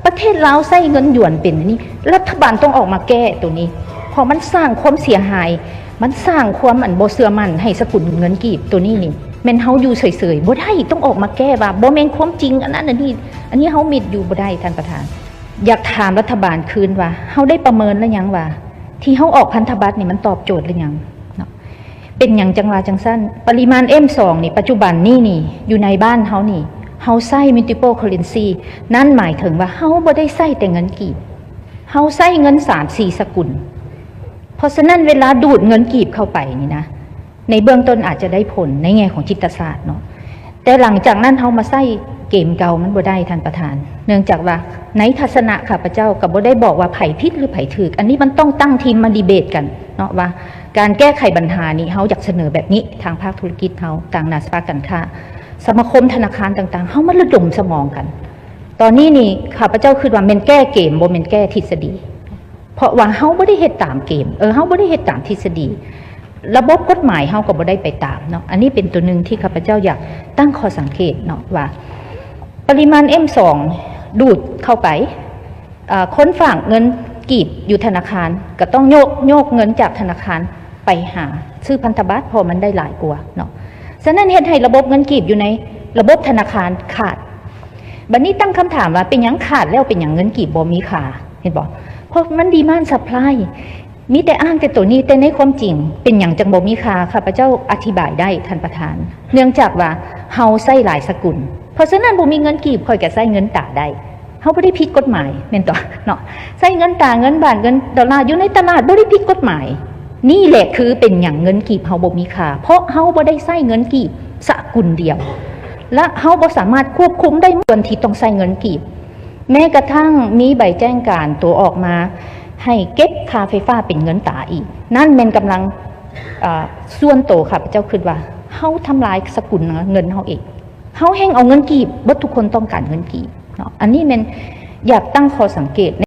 ປະເທດລາວໃຊ້ເງິນຢວນເປັນອັນນີ້ ລັດຖະບານຕ້ອງອອກມາແກ້ໂຕນີ້ ເພາະມັນສ້າງຄວາມເສຍຫາຍ ມັນສ້າງຄວາມອັນບໍ່ເຊື່ອໝັ້ນໃຫ້ສະກຸນເງິນກີບໂຕນີ້ນີ້ ແມ່ນເຮົາຢູ່ເສີຍໆບໍ່ໄດ້ ຕ້ອງອອກມາແກ້ວ່າບໍ່ແມ່ນຄວາມຈິງ ອັນນັ້ນອັນນີ້ ອັນນີ້ເຮົາມິດຢູ່ບໍ່ໄດ້ທ່ານປະທານ. ຢາກຖາມລັດຖະບານຄືນວ່າ ເຮົາໄດ້ປະເມີນແລ້ວຍັງວ່າ ທີ່ເຮົາອອກພັນທະບັດນີ້ມັນຕອບໂຈດຫຼືຍັງເນາະ? ເປັນຫຍັງຈັ່ງວ່າຈັ່ງຊັ້ນ? ປະລິມານ ເອັມ ສອງ ນີ້ ປັດຈຸບັນນີ້ນີ້ ຢູ່ໃນບ້ານເຮົານີ້ ເຮົາໃຊ້ multiple currency ນັ້ນໝາຍເຖິງວ່າເຮົາບໍ່ໄດ້ໃຊ້ແຕ່ເງິນກີບ ເຮົາໃຊ້ເງິນສາມສີ່ສະກຸນ. ເພາະສະນັ້ນເວລາດູດເງິນກີບເຂົ້າໄປນີ້ນະ ໃນເບື້ອງຕົ້ນອາດຈະໄດ້ຜົນໃນແງ່ຂອງຈິດຕະສາດເນາະ ແຕ່ຫຼັງຈາກນັ້ນເຮົາມາໃຊ້ເກມເກົ່າມັນບໍ່ໄດ້ທ່ານປະທານ ເນື່ອງຈາກວ່າໃນທັດສະນະຂ້າພະເຈົ້າກໍບໍ່ໄດ້ບອກວ່າໃຜຜິດຫຼືໃຜຖືກ ອັນນີ້ມັນຕ້ອງຕັ້ງທີມມາດີເບດກັນເນາະ ວ່າການແກ້ໄຂບັນຫານີ້ເຮົາຢາກສະເໜີແບບນີ້ ທາງພາກທຸລະກິດເຮົາ ທາງໜ້າສະພາການຄ້າ ສະມາຄົມທະນາຄານຕ່າງໆ ເຮົາມາລະດົມສະໝອງກັນ. ຕອນນີ້ນີ້ຂ້າພະເຈົ້າຄິດວ່າແມ່ນແກ້ເກມ ບໍ່ແມ່ນແກ້ທິດສະດີ ເພາະວ່າເຮົາບໍ່ໄດ້ເຮັດຕາມເກມ ເອີ ເຮົາບໍ່ໄດ້ເຮັດຕາມທິດສະດີ ລະບົບກົດໝາຍເຮົາກໍບໍ່ໄດ້ໄປຕາມເນາະ. ອັນນີ້ເປັນຕົວໜຶ່ງທີ່ຂ້າພະເຈົ້າຢາກຕັ້ງຂໍ້ສັງເກດເນາະວ່າ ປະລິມານ ເອັມ ສອງ ດູດເຂົ້າໄປ ເອີ ຄົນຝາກເງິນກີບຢູ່ທະນາຄານ ກໍຕ້ອງໂຍກ ໂຍກເງິນຈາກທະນາຄານໄປຫາຊື້ພັນທະບັດ ເພາະມັນໄດ້ຫຼາຍກວ່າເນາະ. ສະນັ້ນເຮັດໃຫ້ລະບົບເງິນກີບຢູ່ໃນລະບົບທະນາຄານຂາດ. ບັດນີ້ຕັ້ງຄຳຖາມວ່າ ເປັນຫຍັງຂາດແລ້ວ ເປັນຫຍັງເງິນກີບບໍ່ມີຄ່າ ເຫັນບໍ່? ເພາະມັນ demand supply ມີແຕ່ອ້າງແຕ່ໂຕນີ້ ແຕ່ໃນຄວາມຈິງເປັນຫຍັງຈັ່ງບໍ່ມີຄ່າ? ຂ້າພະເຈົ້າອະທິບາຍໄດ້ທ່ານປະທານ ເນື່ອງຈາກວ່າເຮົາໃຊ້ຫຼາຍສະກຸນ ເພາະສະນັ້ນບໍ່ມີເງິນກີບ ຂ້ອຍກໍໃຊ້ເງິນຕາໄດ້ ເຮົາບໍ່ໄດ້ຜິດກົດໝາຍແມ່ນຕົວະເນາະ ໃຊ້ເງິນຕາ ເງິນບາດ ເງິນໂດລາ ຢູ່ໃນຕະຫຼາດບໍ່ໄດ້ຜິດກົດໝາຍ. ນີ້ແຫຼະຄືເປັນຫຍັງເງິນກີບເຮົາບໍ່ມີຄ່າ ເພາະເຮົາບໍ່ໄດ້ໃຊ້ເງິນກີບສະກຸນດຽວ ແລະເຮົາບໍ່ສາມາດຄວບຄຸມໄດ້ ສ່ວນທີ່ຕ້ອງໃຊ້ເງິນກີບ ແມ້ກະທັ່ງມີໃບແຈ້ງການຕົວອອກມາໃຫ້ເກັບຄ່າໄຟຟ້າເປັນເງິນຕາອີກ ນັ້ນແມ່ນກຳລັງ ເອີ ສ່ວນໂຕຂ້າພະເຈົ້າຄິດວ່າ ເຮົາທຳລາຍສະກຸນເງິນເຮົາເອງ ເຮົາແຮ່ງເອົາເງິນກີບ ເບິດທຸກຄົນຕ້ອງການເງິນກີບເນາະ. ອັນນີ້ແມ່ນຢາກຕັ້ງຂໍ້ສັງເກດ